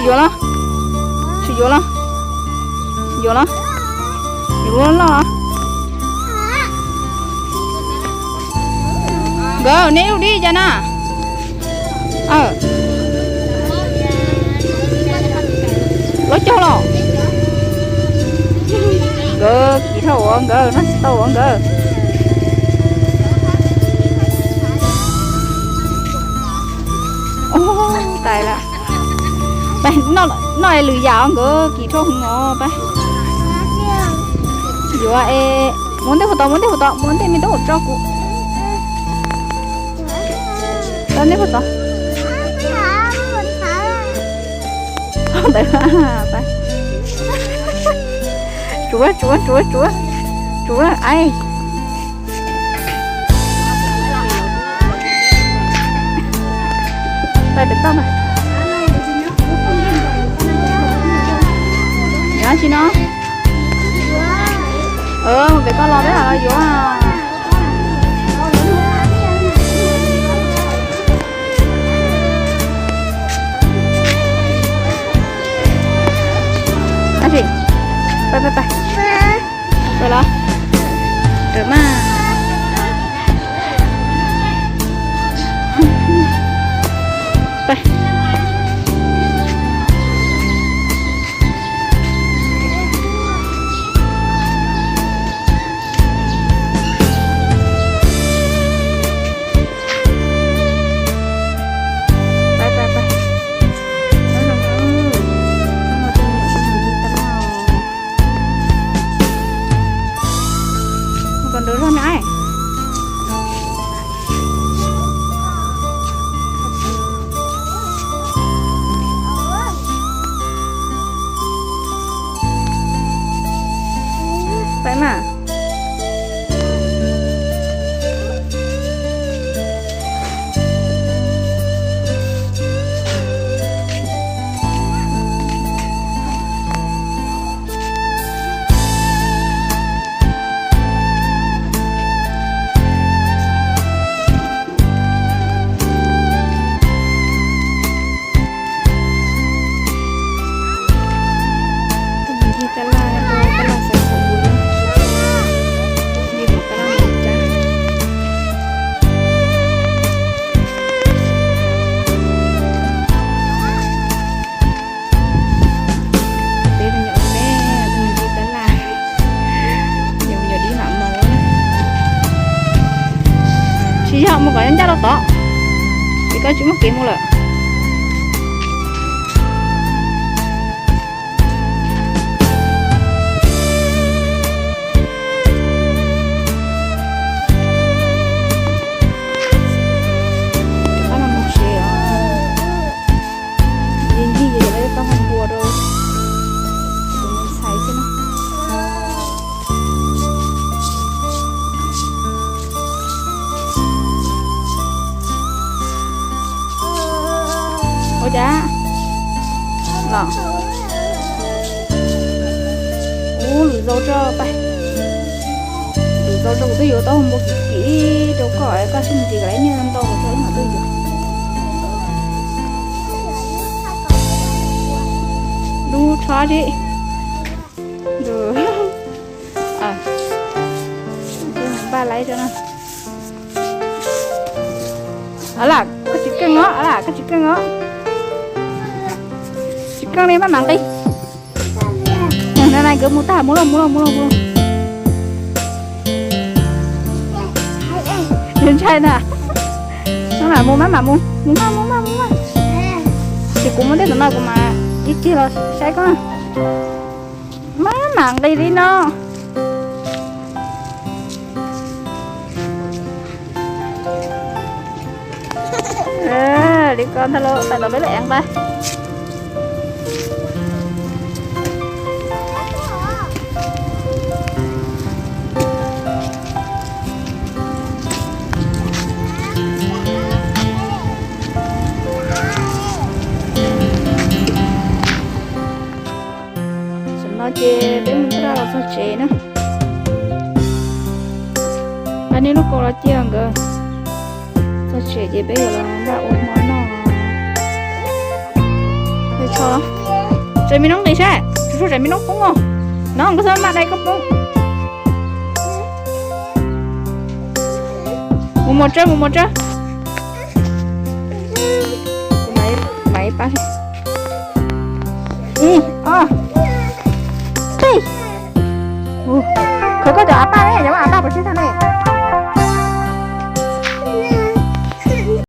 Yuav los? Tsis yuav los? Yuav los? Yuav loj loj. Nkawd, neb lub dib cas na? Loj cog los? Nkawd kiv dhau ua nkawd noj tsis tau ua nkawd. Tais lawm. Noj lwm yam os nkawd, kiv dhau hwv os pab. Yuav es muab ntej puas tod, muab ntej puas tod, muab ntej me tub tso kuv. Tso ntej puas tod. Ntawd, tsuav tsuav tsuav tsuav, tsuav ai. Pais pem toj mas. Yuav tsis no? Pem koj los peb mam los yuav. Pais pais pais. Pais los? Pais mas. Pais. Pais pais pais. Mus kom nrawm zog na. Pais mas. Tus mus ncig tab laj, tab laj xav xav yus na. Ncig tab laj mus cab. Peb me nyuam me, tus mus ncig tab laj, nyuam me nyuam dib mam mus. Tsis yog mus kom ncaj rau tod, es koj tsis muaj kev mus lawm. Rov qab no mus tsev os. Ncig ncig ces lawv tau ho npua rau tus me ntxhais xwb na. Ua cas los? Ub, lwm zaus tso pais. Lwm zaus tso kuv twb yuav tau npua kim kim rau koj, koj sib mus tis kom lawv nyiaj ntau kuv tso ib mam tuaj yuav. Lub tsho tsi. Npaj laiv tso na. Lam, koj tsis keej os, lam, koj tsis keej os. Tsis keej li maj mam nqis. Nkawd mus tag, mus lauj, mus lauj, mus lauj, mus lauj. Ntshai ntag. Maj mam mus, maj mam mus, mus maj, mus maj, mus maj. Ces kuv muab tej ntawm no kuv mam ib cig los saib koj. Maj mam nqis li no. Li ko ntag lauj, pais tom peb lub eev pais. Tam no ces peb mus txog los txog tsev na. Pab nej lub kaus los cia nkawd. Txog tsev ces peb yuav los npaj ua hmo noj. Peb tso. Tsev me noob nqis saib, tsuas tsev me noob poob os. No koj txhob maj dai koj poob. Mus mus tsa, mus mus tsa. Kuv mam pab.